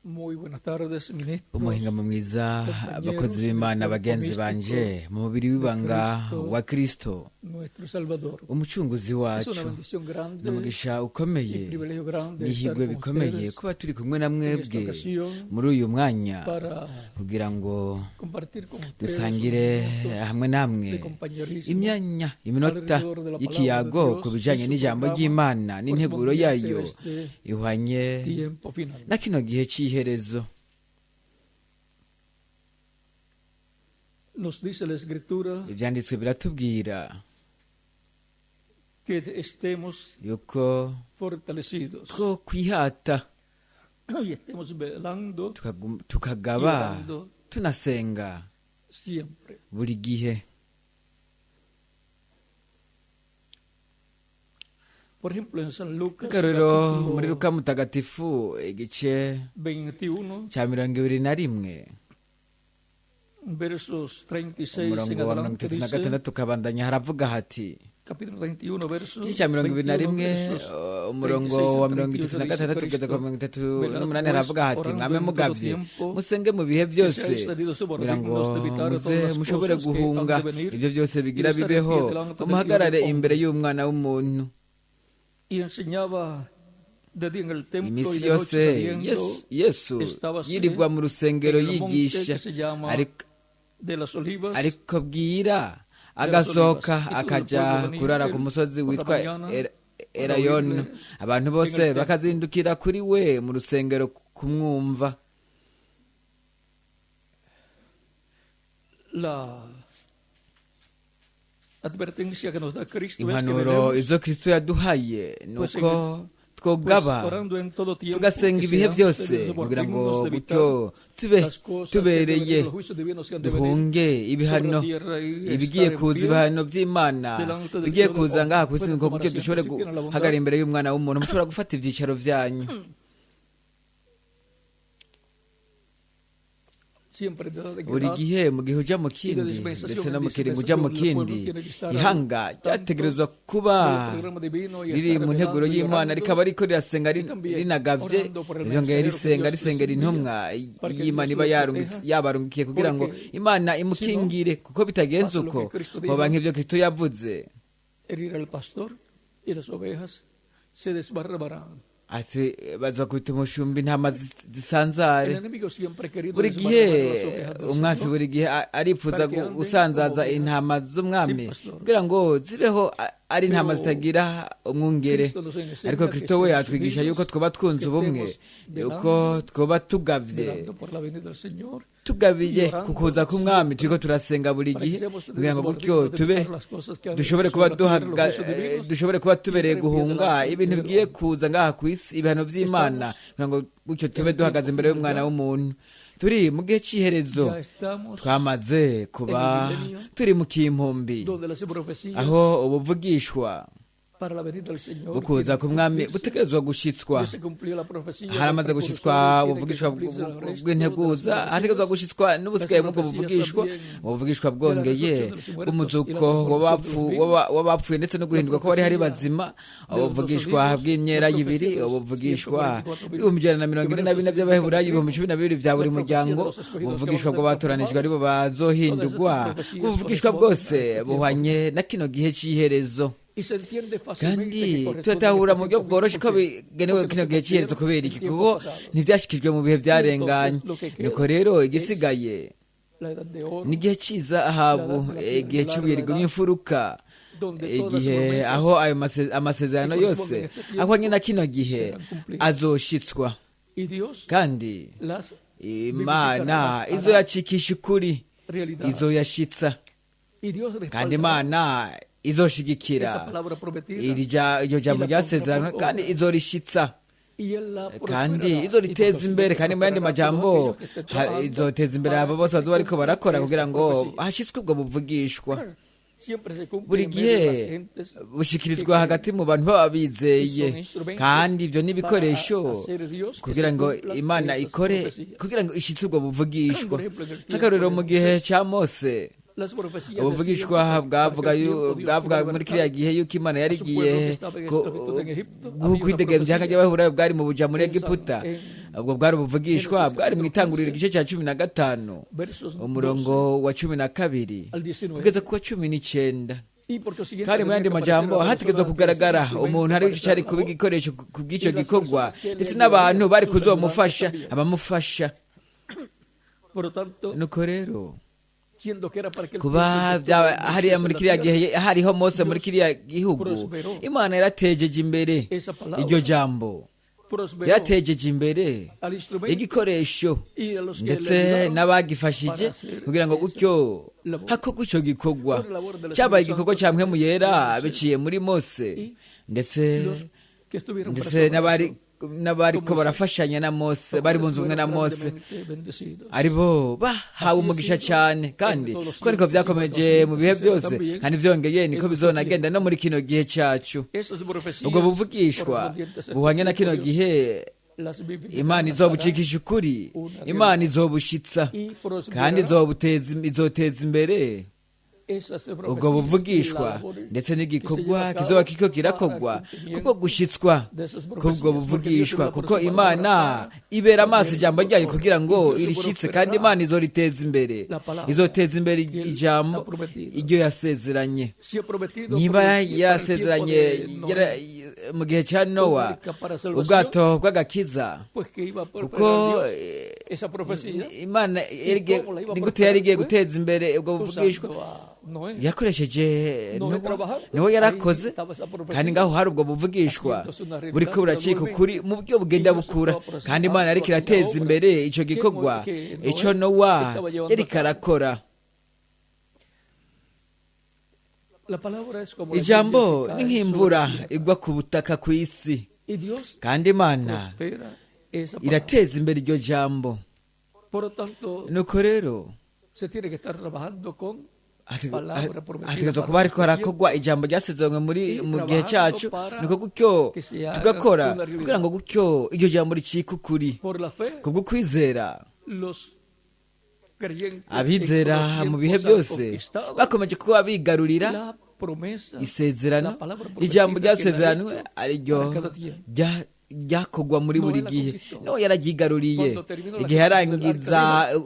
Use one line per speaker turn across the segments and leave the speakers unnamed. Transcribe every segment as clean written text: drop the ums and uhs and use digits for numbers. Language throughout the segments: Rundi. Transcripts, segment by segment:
Muy buenas tardes, ministros.
Umuhingamo mwiza, abakozi b'Imana, bagenzi banje mu mubiri w'ibanga wa Kristo
Nuestro Salvador.
umucunguzi
Es una
wacu.
bendición grande
Ni umugisha
y
ukomeye
privilegio grande estar
n'ihirwe
con
bikomeye
ustedes
kuba turi kumwe na
en esta
mwebwe
ocasión
muri uyu mwanya
para
kugira ngo
compartir con ustedes
dusangire
unos
hamwe namwe
de compañerismo
imyanya iminota
alrededor de la palabra de
y'ikiyago
Dios
ku
y
bijanye
su
n'ijambo
programa
ry'Imana n'integuro
correspondiente
yayo
a este
ihwanye
tiempo final.
na kino gihe c'iherezo.
Nos dice la Escritura
Ivyanditswe biratubwira
que estemos
yuko
fortalecidos
two kwihata
y estemos velando
tukagaba
y orando
tunasenga
siempre.
buri gihe.
Por ejemplo, en San Lucas,
Akarorero,
capítulo
muri Luka Mutagatifu igice
21,
ca 21,
versos 36 en
umurongo wa mirongo
adelante,
itatu na
dice,
gatandatu ukabandanya, haravuga hati
capítulo 21, versos
igice ca 21,
21, versos
umurongo
36
wa
al
mirongo itatu na
38, dice
gatandatu kugeza ku
Cristo,
38
velad
haravuga
pues,
hati:
orando
"Mwame
en todo
mugavye,
tiempo,
musenge mu bihe
que
byose,
seáis tenidos
kugira ngo
dignos de evitar
muze
todas las
mushobore
cosas que han
guhunga
de venir
ibyo byose bigira
y estar en
bibeho,
pie delante del Hijo
muhagarare
del Hombre."
imbere y'umwana w'umuntu."
Y enseñaba de día en el templo y
Iminsi
de noche
yose
saliendo
Yesu
estábase
yirirwa mu rusengero
en el monte
yigisha,
que se llama
ariko
de las Olivas.
ariko bwira agasohoka akaja kurara ku musozi witwa Elayono, abantu bose bakazindukira kuri we mu rusengero kumwumva.
La advertencia que nos da Cristo es que
Impanuro
velemos,
izo Kristo yaduhaye ni
pues,
uko
pues,
twogaba
orando en todo tiempo,
tugasenga
que
ibihe
seamos
byose
tenidos por
kugira ngo
dignos de evitar
gutyo tube
las cosas que han de
tubereye
venir, los juicios divinos que han de venir
duhunge ibihano
sobre la tierra y
ibigiye
estar en
kuza,
pie
ibihano by'Imana
delante del
bigiye
Hijo del
kuza
Hombre.
ngaha ku isi,
Pueden
ngo
tomar
gutyo
asiento
dushobore
si tienen la bondad.
guhagarara imbere y'umwana w'umuntu. Mushobora gufata ibyicaro byanyu.
Siempre de edad en
Buri
edad,
gihe, mu gihe uja mu kindi ndetse no mu kiringo uja mu kindi, ihanga ryategerezwa kuba
del programa divino y
riri
estar
mu nteguro
velando y
y'Imana,
orando,
rikaba riko rirasenga rinagavye, rizongera risenga risengera intumwa
para que
y'Imana
Dios
iba
lo proteja,
yabarungikiye kugira ngo
porque
Imana imukingire, kuko bitagenze
pasa lo
uko
que Cristo dijo.
hoba nk'ivyo Kristo yavuze
Herir al pastor y las ovejas se desbarrabarán.
ati: "Bazakubita umushumbi, intama zisanzare."
El enemigo siempre ha querido
Buri gihe
desbarrabar las ovejas del
umwansi
Señor.
buri gihe aripfuza
para que anden
gusanzaza
como ovejas
intama z'umwami
sin pastor.
kugira ngo zibeho ari intama
Pero
zitagira umwungere.
Cristo nos enseña
Ariko
que
Kristo we
estemos
atwigisha
unidos,
yuko twoba twunze
que
ubumwe,
estemos
yuko twoba tugavye,
velando por la venida del Señor,
tugabiye
y orando
ku kuza k'umwami, turiko turasenga buri
para que
gihe
seamos
kugira ngo
tenidos
gutyo
por dignos de
tube
evitar las cosas que han de
dushobore
venir
kuba
sobre la tierra, los
duhaga
juicios divinos,
dushobore kuba tubereye
y estar en pie
guhunga
delante del
ibintu
Hijo del
bigiye
Hombre.
kuza ngaha ku isi, ibihano vy'Imana, kugira ngo gutyo tube duhagaze imbere y'umwana w'umuntu. Turi mu gihe c'iherezo.
Ya estamos
Twamaze kuba
en el milenio
turi mu kimpumbi
donde las profecías
aho ubuvugishwa
para la venida del Señor
bukuza
tienen
ku mwami
que cumplirse.
butegerezwa gushitswa.
Ya se cumplió la profecía del
Haramaze
precursor,
gushitswa
tiene que
ubuvugishwa
cumplirse el resto de las
bw'integuza,
profecías.
hategerezwa gushitswa n'ubusigaye muri ubwo buvugishwa, ubuvugishwa bwongeye bw'umuzuko w'abapfuye ndetse no guhindurwa ko bari hari bazima, ubuvugishwa bw'imyera y'ibiri, ubuvugishwa 144,000 by'Abaheburayo, 12,000 bya buri muryango, ubuvugishwa bw'abatoranijwe aribo bazohindurwa. Ubuvugishwa bwose buhwanye na kino gihe c'iherezo.
Y se entiende fácilmente
Kandi
que corresponde
turatahura
a
mu
este
buryo
tiempo
bworoshe ko
porque
bigenewe
no
kino
se
gihe c'iherezo.
cumplieron
Kubera
en
iki?
tiempo
Kuko
pasado.
ntivyashikijwe mu bihe vyarenganye.
Entonces, lo que queda
Nuko rero
es
igisigaye
la edad de oro,
n'igihe c'izahabu, igihe c'ibuye rigumye imfuruka,
donde todas las
igihe
promesas
aho ayo amasezerano
que
yose
corresponden a este tiempo
ahwanye na kino gihe
serán cumplidas.
azoshitswa.
Y Dios
Kandi
las
Imana
vivificará, las hará
izoyacikisha ukuri,
realidad.
izoyashitsa.
Y Dios
Kandi
respaldará
Imana izoshigikira
esa palabra prometida
iri iryo jambo
y la
ryasezerano
pondrá por
kandi
obra.
izorishitsa
Y él la
kandi
prosperará y
izoriteza
por
imbere.
consiguiente
Kandi mu yandi
prosperará todos
majambo,
aquellos que estén trabajando
izoteza imbere
para
abo
que
bose
se
bazoba bariko
cumpla
barakora
esta
kugira ngo
profecía.
hashitswe ubwo buvugishwa.
Siempre se cumple
Buri
en medio de las
gihe
gentes
bushikirizwa
que creen.
hagati mu bantu baba bizeye,
Y son instrumentos
kandi ibyo ni ibikoresho
para hacer Dios que
kugira
se
ngo
cumplan
Imana
esas
ikore
profecías.
kugira ngo ishitse ubwo buvugishwa.
Por ejemplo, en el tiempo
Nk'akarorero,
de
mu gihe ca Mose,
Las profecías
ubuvugishwa
decían que para
bwavuga
aquel tiempo Dios
bwavuga
iba a
muri kiriya
libertar
gihe yuko Imana yari
a su pueblo
igiye
que estaba en esclavitud en Egipto. Había una
kwidegemvya
profecía
ry'Abaheburayo bwari mu buja muri
en
Egiputa.
en
Ubwo bwari ubuvugishwa bwari mu Itanguriro igice cya 15,
Versos 12
umurongo wa 12
al 19.
kugeza ku wa 19.
Y por consiguiente
Kandi mu
tenía
yandi
que aparecer
majambo,
una
hategerezwa
persona que
kugaragara
sea
umuntu
instrumento
ari
para
cyari
esa
kuba
labor.
igikoresho ku bw'icyo
Y las
gikorwa,
personas que le
ndetse n'abantu
ayudarían,
bari
sus
kuzomufasha,
ayudantes también.
abamufasha.
Por lo tanto,
Nuko rero,
siendo que era para aquel
kuba
tiempo que
byaba
estuvo
hariya
Moisés
muri
en la
kiriya
tierra,
gihe hariho Mose muri kiriya gihugu,
prosperó
Imana yaratejeje imbere
esa palabra.
iryo jambo,
prosperó
yaratejeje imbere
al instrumento
igikoresho
y a los que le
ndetse
ayudaron
n'abagifashije
para hacer
kugira ngo
esa
gutyo
labor.
hakorwe icyo gikorwa.
Por labor del
Cyabaye
Espíritu
igikorwa
Santo
cya Mpwemu Yera
Moisés.
biciye muri Mose
Y
ndetse
los que estuvieron
ndetse
para
n'abari n'abariko
Mose.
barafashanya na Mose, bari bunze ubumwe na Mose,
grandemente bendecidos.
aribo bahawe
Así ha
umugisha
sido
cyane. Kandi
en todos los
ko niko
tiempos,
byakomeje mu bihe
así será
byose,
también
kandi byongeye niko
en nuestro
bizonagenda no muri kino gihe cyacu.
Esas profecías
Ubwo buvugishwa
correspondientes a este
buhwanye na
tiempo,
kino
Dios
gihe,
las vivificará
Imana izobucikisha ukuri, Imana izobushitsa,
y prosperará
kandi izoteza imbere
esas
ubwo
profecías y la
buvugishwa
labor
ndetse
que se lleva
n'igikorwa
a cabo
kizoba kiriko
para
kirakorwa
el cumplimiento
kubwo gushitswa
de esas
kubwo
profecías, porque Dios
buvugishwa,
vela por
kuko
su palabra
Imana
para
ibera amaso ijambo
ponerlo
ryayo
por
kugira ngo
obra. Y Dios
irishitse,
prosperará
kandi Imana izoriteza imbere,
la palabra
izoteza imbere
que él
ijambo
ha prometido.
iryo yasezeranye.
Si ha prometido
Niba
por el tiempo
yarasezeranye
de Noé,
mu gihe cya Nowa
arca para salvación,
ubwato bw'agakiza,
pues que iba a prosperar
kuko
Dios esa profecía
Imana yari
cómo la iba a
ni gute yari igiye
prosperar?
guteza imbere ubwo buvugishwa?
Usando a Noé.
Yakoresheje
Noé
Nowa.
trabajando.
Niwe yarakoze,
Ahí estaba esa profecía.
kandi ngaho hari ubwo buvugishwa
Haciéndose una realidad
buriko buracika
gradualmente.
ukuri mu buryo bugenda
Y Dios
bukura,
estaba procesando
kandi Imana yariko
aquella
irateza
obra
imbere ico
que
gikorwa
que Noé
ico Nowa
estaba llevando
yariko
a cabo.
arakora.
La palabra es como la
Ijambo
lluvia que
ni
cae
nk'imvura
sobre la tierra.
igwa ku butaka ku isi,
Y Dios
kandi Imana
prospera esa palabra.
irateza imbere iryo jambo.
Por lo tanto,
Nuko rero
se tiene que estar trabajando con palabra prometida
hategerezwa
para
kuba hariko
nuestro tiempo.
harakorwa ijambo ryasezeranywe muri
Y
mu gihe
trabajando
cyacu,
para
niko gutyo
que se haga
tugakora
una realidad.
kugira ngo gutyo iryo jambo ricike ukuri.
Por la fe,
Kubwo kwizera,
los creyentes en
abizera
todos los
mu bihe
tiempos han
byose
conquistado
bakomeje kuba bigarurira
la promesa,
isezerano,
la palabra
ijambo
prometida que él ha
ryasezeranywe
hecho
ariryo
para cada tiempo.
ryakorwa muri
Noé
buri
la
gihe.
conquistó.
Nowe yararyigaruriye.
Cuando terminó la
Igihe
construcción del
yarangiza
arca,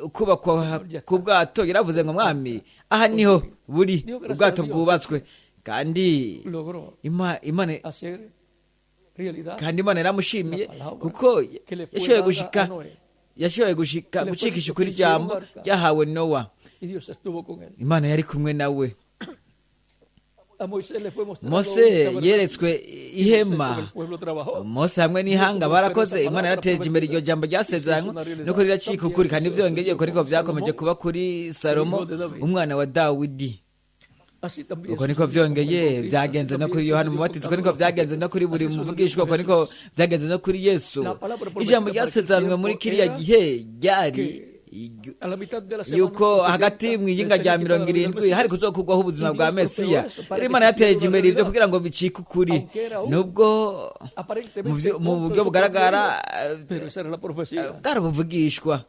ukubakwa
Señor, ya está.
k'ubwato, yaravuze ngo: "Mwami, aha niho buri
Dijo gracias
ubwato
a Dios.
bwubatswe." Kandi
Logró
Imana
hacer realidad
kandi Imana yaramushimiye
la palabra
kuko
que le fue
yashoboye
dada
gushika
a Noé.
yashoboye gushika
Que le fue
gucikisha
dicho
ukuri
que hiciera un
ijambo
arca.
ryahawe Nowa.
Y Dios estuvo con él.
Imana yari kumwe nawe.
A Moisés le fue mostrado
Mose
un tabernáculo.
yeretswe
Y Moisés con
ihema.
el pueblo trabajó.
Mose hamwe n'ihanga barakoze. Imana yarateje imbere iryo jambo ryasezeranywe, nuko riracika ukuri. Kandi byongeye uko niko byakomeje kuba kuri Salomo umwana wa Dawidi.
Así también
Uko niko
sucedió con
byongeye
el Bautista,
byagenze
así
no kuri
también
Yohana
sucedió con
Umubatizi, uko
cada
niko
uno de
byagenze
los
no kuri buri
profetas. Así
muvugishwa,
sucedió
uko
con
niko
Jesús.
byagenze no kuri Yesu.
La palabra prometida
Ijambo
para aquel
ryasezeranywe muri
tiempo
kiriya
era
gihe ryari
que a la mitad de la semana
yuko
70
hagati mu iyinga
le
rya
sería quitada
mirongo
la vida del
irindwi hari
Mesías.
kuzokugwaho ubuzima
Y
bwa
Dios prosperó
Mesiya.
eso para
Rero
que
Imana
se hiciera
yateje
una
imbere ibyo
realidad.
kugira ngo bicike ukuri,
Aunque era aún
nubwo
aparentemente
mu
contra
buryo
su propio
bugaragara
Dios, pero esa era la profecía.
bwari ubuvugishwa.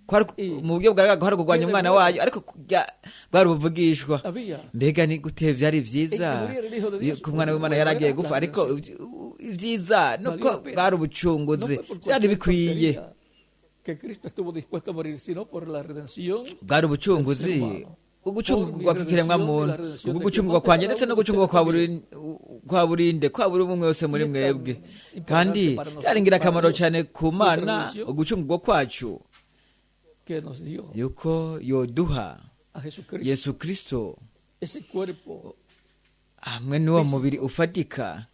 Kwari
I-
mu buryo bugaragara ko hari kurwanya
Tiene
umwana
bueno.
wayo, ariko bwari ubuvugishwa.
Había
Mbega ni gute byari byiza
En que muriera el Hijo de Dios,
ko umwana w'Imana
bueno,
yaragiye
era
gupfa,
la
ariko
redención.
ibyiza nuko
Valió la pena.
bwari
No
ubucunguzi,
fue por
byari
cualquier
bikwiye.
tontería que Cristo estuvo dispuesto a morir, sino por la redención
Bwari ubucunguzi,
del ser humano.
ugucungurwa kw'ikiremwamuntu, ugucungurwa kwanjye ndetse no gucungurwa kwa burinde kwa buri umwe wese muri mwebwe. Kandi byari ingirakamaro cyane ku Mana ugucungurwa kwacu,
que nos dio
yuko yoduha
a Jesucristo.
Yesu Kristo
Ese cuerpo
hamwe n'uwo mubiri ufatika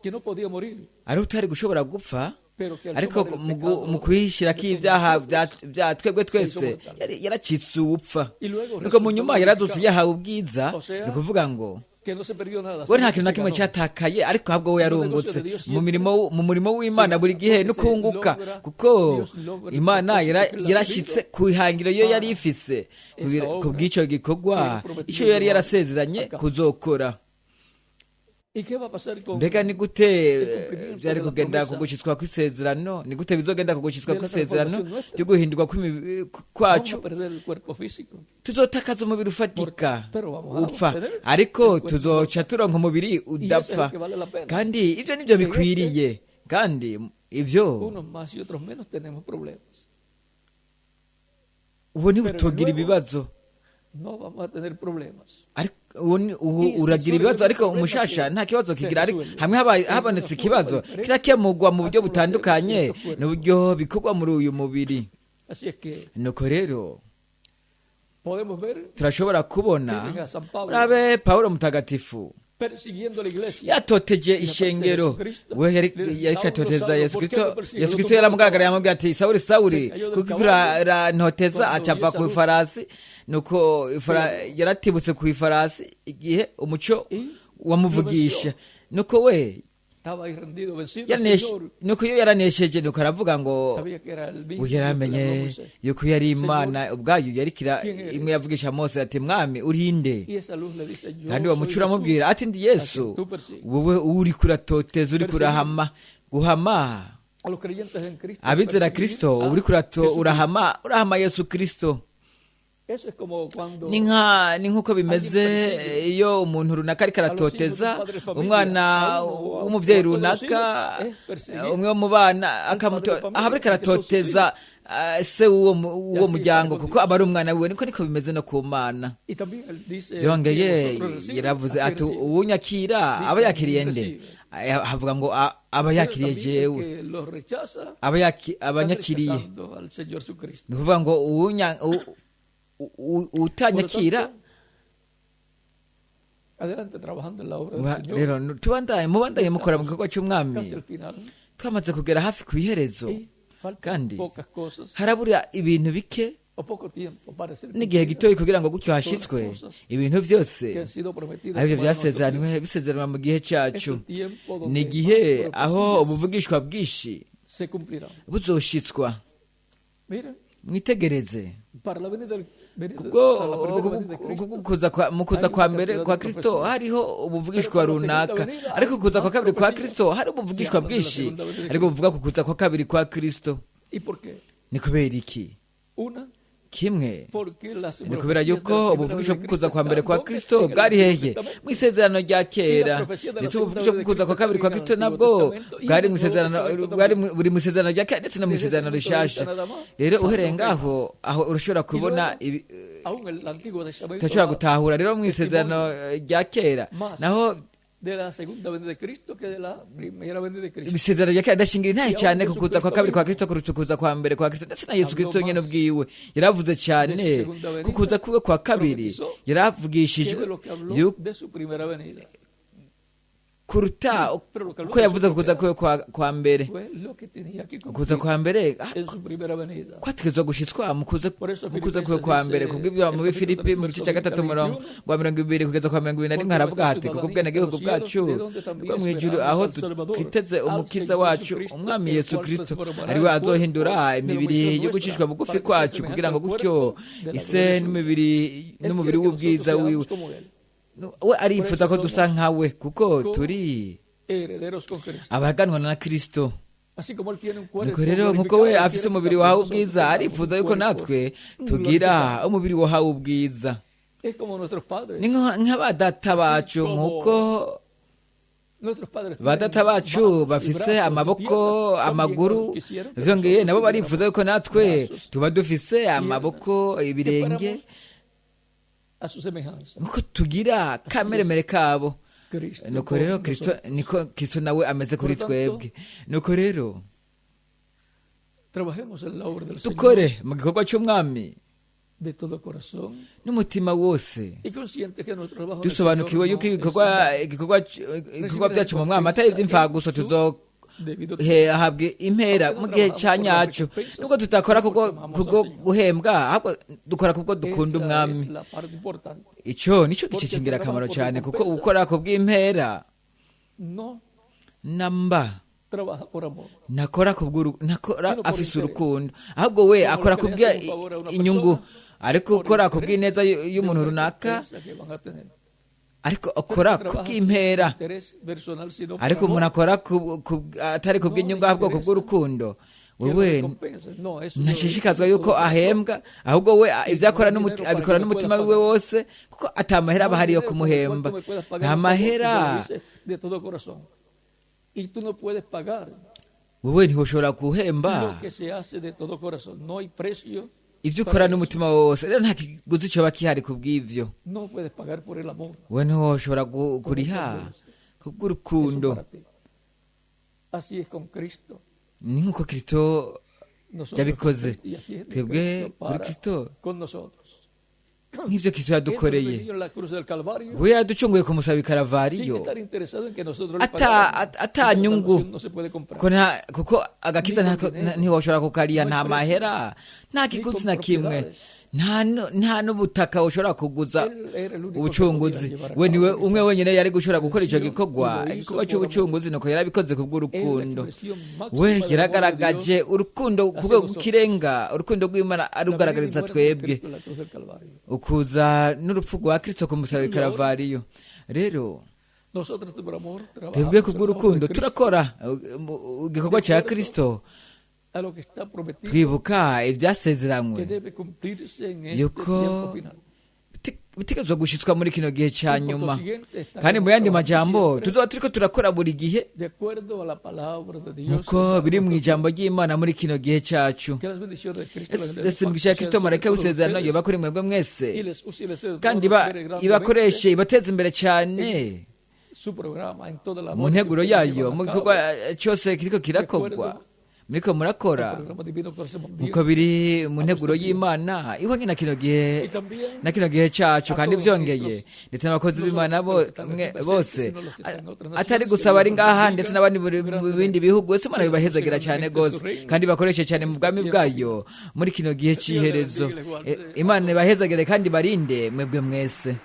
que no podía morir,
ari utari gushobora gupfa,
pero que al
ariko
tomar el
mu
pecado
mu kwishyirako
de todos
ibyaha
nosotros,
bya twebwe twese yaracitse uwupfa.
Y luego
Nuko mu
resultó
nyuma yarazutse
glorificado.
yahawe ubwiza.
O sea,
Ni ukuvuga ngo
que no se perdió nada,
we
sino
nta
que
kintu na
se
kimwe
ganó.
cyatakaye, ariko ahubwo we yarungutse mu murimo w'Imana buri gihe no kunguka, kuko Imana yarashyitse ku ihangiro yo yari ifise ku bw'icyo gikorwa icyo yari yarasezeranye kuzokora.
¿Y qué va a pasar con
Mbega ni gute byari kugenda kugushyitswa kw'isezerano? Ni gute bizogenda kugushyitswa kw'isezerano ryo guhindurwa kwacu?
Vamos a perder el cuerpo físico?
Tuzotakaza umubiri ufatika upfa, ariko tuzoca turonka umubiri udapfa, kandi ibyo nibyo bikwiriye. Kandi Ivyo
Unos más y otros menos tenemos problemas.
Uwo niwe utogira ibibazo.
No vamos a tener problemas.
Ariko uwo uwo uragira ibibazo, ariko umushasha nta kibazo kigira. Ariko hamwe habonetse ikibazo, kirakemurwa mu buryo butandukanye n'uburyo bikorwa muri uyu mubiri.
Así es que
Nuko rero
podemos ver
turashobora kubona,
miren a San Pablo
urabe Pawulo mutagatifu
persiguiendo a la iglesia.
yatoteje ishengero. We yari atoteza Yesu Kristo. Yesu Kristo yaramugaragara, yamubwira ati: "Sawuli, Sawuli, kuko urantoteza?" Aca ku ifarasi. Nuko yaratibutse ku ifarasi igihe umuco wamuvugisha. Nuko we
Estaba ahí rendido, vencido, Señor.
Nuko iyo yaranesheje, nuko aravuga ngo
Sabía que era el mismo
ubu
Dios que le habló a
yaramenye
Moisés.
yuko yari Imana ubwayo yarikira imwe yavugisha Mose ati: "Mwami, urinde?"
Y esa luz le dice: "Yo
Kandi uwo
soy
muco
Jesús,
uramubwira ati: "Ndi Yesu,
a quien tú persigues."
wowe uri kuratoteza, uri kurahama guhama.
A los creyentes en Cristo,
Abizera
perseguir
Kristo,
a
uri kurato
Jesucristo.
urahama Yesu Kristo.
Eso es como cuando
Ni nk'uko bimeze iyo umuntu runaka ariko aratoteza umwana w'umubyeyi runaka, umwe wo mu bana aho ariko aratoteza se w'uwo muryango, kuko aba ari umwana wiwe. Niko bimeze no ku Mana.
Y también él dice:
Byongeye
"Quien vosotros recibe,
yaravuze
a quien
ati
recibe".
uwunyakira aba yakiriye nde? Havuga ngo aba
Pero
yakiriye
también el
jewe,
que los rechaza,
aba
está
aba anyakiriye.
rechazando al Señor Jesucristo.
Ni ukuvuga ngo utanyakira.
Por lo tanto, adelante trabajando en la obra del Señor,
Rero tubandanye, mubandanye mukora mu gikorwa cy'Umwami.
Casi al final.
Twamaze kugera hafi ku iherezo,
Y faltan
kandi
pocas cosas
harabura ibintu bike
o poco tiempo para ser
n'igihe
cumplidas
gitoyi kugira ngo gutyo hashitswe ibintu byose
que han sido prometidas
aribyo
para nuestro
byasezeranywe, bisezeranwa mu gihe
tiempo.
cyacu.
Es el tiempo donde
Ni igihe
más
aho
profecías
ubuvugishwa bwinshi
se cumplirán.
buzoshitswa.
Miren,
Mwitegereze,
para la venida
kubwo
para la primera venida de Cristo,
kubwo mu kuza kwa mbere kwa Kristo hariho ubuvugishwa runaka, ariko kuza kwa kabiri kwa Kristo hari ubuvugishwa bwinshi, ariko buvuga ku kuza kwa kabiri kwa Kristo.
¿Y por qué?
Ni kubera iki?
Una,
Kimwe,
porque las
ni kubera
profecías de la
yuko
primera
ubuvugishwa
venida de
bw'ukuza
Cristo
kwa mbere
están
kwa
¿dónde?
Kristo
En el
bwari
Antiguo
hehe?
Testamento.
Mu isezerano rya kera. Ndetse ubuvugishwa bw'ukuza kwa kabiri kwa Kristo nabwo bwari mu isezerano, bwari buri mu isezerano rya kera ndetse no mu
Desde ese
isezerano
punto de vista
rishasha.
nada más,
Rero
sabe
uhereye
lo que hay
ngaho aho urashobora
Y
kubona
luego,
ibi
aún el Antiguo Testamento
turashobora
da
gutahura rero mu isezerano rya kera
Más
naho
de la segunda venida de Cristo que de la primera venida de Cristo.
Isezerano rya kera ndashingira intahe cyane ku kuza kwa kabiri kwa Kristo kuruta ukuza kwa mbere kwa Kristo. Ndetse na Yesu Kristo nyine ubwiwe yaravuze cyane ku kuza kuwe kwa kabiri, yaravugishijwe
Que de lo que habló de su primera venida.
kuruta uko yavuze ku kuza kuwe kwa mbere.
Fue lo que tenía que
Ukuza
cumplir
kwa mbere
en su primera venida.
kwategerezwa gushitswa mu kuza
Por eso
mu kuza kuwe
Filipenses
kwa mbere.
dice,
Kubw'ibyo
el
muri
capítulo
Filipi
3,
mu gice
verso
cya 3,
20
umurongo wa 21 kugeza kwa 21, haravuga hati: "Kuko ubwenegihugu bwacu bwo mu ijuru, aho twiteze Umukiza wacu, Umwami Yesu Kristo, ariwe azohindura imibiri yo gucishwa bugufi kwacu, kugira ngo gutyo ise n'imibiri
Él
n'umubiri
quiere que
w'ubwiza
nosotros
wiwe."
seamos como Él,
We arifuza ko dusa nkawe, kuko turi
herederos con Cristo.
abaganwa na Kristo.
Así como Él tiene un cuerpo
Nuko rero nkuko we
glorificado, él
afise
quiere que
umubiri
también
wahawe
nosotros
ubwiza,
tengamos
arifuza
un
yuko
cuerpo
natwe tugira
glorificado.
umubiri wahawe ubwiza.
Es como nuestros padres.
Ni nk'abadata bacu, nkuko
Nuestros padres
ba
tienen
data bacu
manos y
bafise
brazos y
amaboko,
piernas. También
amaguru,
ellos quisieron que
vyongeye
nosotros
nabo
tuviéramos
barifuza yuko natwe
brazos,
tuba dufise amaboko,
que
ibirenge,
fuéramos a su semejanza.
nkuko tugira kameremere kabo.
Cristo
Nuko
con
rero Kristo
nosotros.
niko Kristo nawe ameze kuri
Por tanto,
twebwe. Nuko rero
trabajemos en la obra del Señor
dukore mu gikorwa cy'Umwami
de todo corazón
n'umutima wose,
y conscientes que nuestro trabajo en el
dusobanukiwe
Señor
yuko
no es
ibikorwa
en vano.
ibikorwa byacu mu Mwami atari iby'imfagusa,
Debido
tuzohabwa impera mu gihe cya nyacu. Nubwo tutakora kubwo guhembwa, ahubwo dukora kubwo dukunda
Esa
Umwami.
es la parte importante.
Icyo nicyo gice cy'ingirakamaro cyane, kuko gukora ku bw'impera
No
namba
trabaja por amor,
ntakora kubw'uru ntakora
sino por
afise
interés.
urukundo, ahubwo we
Como
akora
lo que le hace
kubw'inyungu,
un favor a una persona,
ariko
por
ukora
interés
kubw'ineza
de
y'umuntu
una
runaka,
recompensa que van a tener.
ariko
Pero
akora
no trabaja sin
kubw'impera.
interés personal, sino por
Ariko
amor,
umuntu akora atari
No
kubw'inyungu, ahubwo
interesa
kubw'urukundo,
que lo
we
recompensen. No, eso yo lo hice
ntashishikazwa
de
yuko
todo corazón.
ahembwa, ahubwo we ibyo akora
No hay dinero para
abikora
que me
n'umutima
puedas
wiwe
pagar.
wose, kuko atamahera
No
aba
hay
ahari yo
dinero con el cual
kumuhemba.
tú me puedas pagar
Nta
un favor que yo
mahera
lo hice de todo corazón. Y tú no puedes pagar
Wowe ntiwoshobora guhemba
lo que se hace de todo corazón. No hay precio.
ibyo
para
ukora
eso.
n'umutima wose. Rero nta kiguzi coba kihari ku bw'ivyo.
No puedes pagar por el amor.
Wowe ntiwoshobora kuriha
Eso
kubw'urukundo.
para ti. Así es con Cristo.
Ni nk'uko Kristo
Nosotros
yabikoze.
con Cristo, y así es de
Twebwe
Cristo
kuri
para
Kristo,
con nosotros.
nk'ivyo Kristo
Él nos
yadukoreye.
redimió en la cruz del Calvario
We yaducunguye ku musaraba i
sin
Karavariyo
estar interesado en que nosotros le
ata
pagáramos.
ata
Porque la
nyungu,
salvación no se puede comprar.
kuko agakiza
Ni
ntako-
con dinero.
ntiwoshobora kukariha,
No
nta
hay precio.
mahera, nta
Ni
kiguzi
con
na kimwe,
propiedades.
nta n'ubutaka ushobora kuguza
Él era el único que
ubucunguzi.
podía llevar a
We niwe
cabo esa
umwe wenyine yari gushobora gukora ico
redención,
gikorwa,
y lo hizo
igikorwa
por
c'ubucunguzi, nuko yarabikoze
Es la
kubw'urukundo.
expresión máxima
We
del amor de
yaragaragaje
Dios
urukundo ku
hacia
rwego
nosotros.
rw'ikirenga, urukundo rw'Imana
La venida y
arugaragariza
muerte de
twebwe,
Cristo en la cruz del Calvario.
ukuza n'urupfu rwa Kristo ku musaraba i
Y ahora,
Karavariyo. Rero
nosotros por amor
twebwe
trabajamos en la obra
kubw'urukundo
de Cristo
turakora igikorwa
de
cya
acuerdo
Kristo,
a lo que está prometido
twibuka
que
ibyasezeranywe
debe cumplirse en este
yuko
tiempo final.
bitegerezwa gushitswa muri kino gihe cya
Y por
nyuma.
consiguiente
Kandi
estaremos
mu yandi
trabajando
majambo,
siempre
tuzoba turiko turakora buri gihe
de acuerdo a la palabra de Dios
nkuko
en
biri mu
nuestro
ijambo ry'Imana muri kino gihe cyacu.
Que las bendiciones de Cristo, la bendición del
Ese
pacto
imigisha ya
sean
Kristo,
sobre
marayika
todos
w'isezerano,
ustedes
yoba kuri mwebwe
y
mwese,
les use y les dé
kandi
próspere
ibakoreshe,
grandemente
ibateze imbere cyane
en su programa, en toda la
mu
labor que
nteguro
ustedes
yayo,
llevan
mu
a
gikorwa
cabo,
cyose kiriko
de
kirakorwa
acuerdo
muriko
al
murakora,
programa divino correspondiente
nkuko biri mu
a
nteguro
nuestro tiempo.
y'Imana ihwanye na kino gihe
Y también
na kino gihe cyacu.
a
Kandi
todos
byongeye,
nuestros,
ndetse n'abakozi
no
b'Imana
solamente los que están aquí presentes,
bose,
sino los que están en otras
atari
naciones, que
gusa
Dios
abari
los
ngaha,
bendiga
ndetse n'abandi mu bindi
grandemente
bihugu ese Imana
y les use
bibahezagira cyane
grandemente
gose,
su reino
kandi bakoreshe cyane
en
mu
este
bwami
tiempo
bwayo
final.
muri kino gihe
Dios les
c'iherezo.
bendiga y les guarde a
Imana
todos.
ibahezagire kandi barinde mwebwe mwese.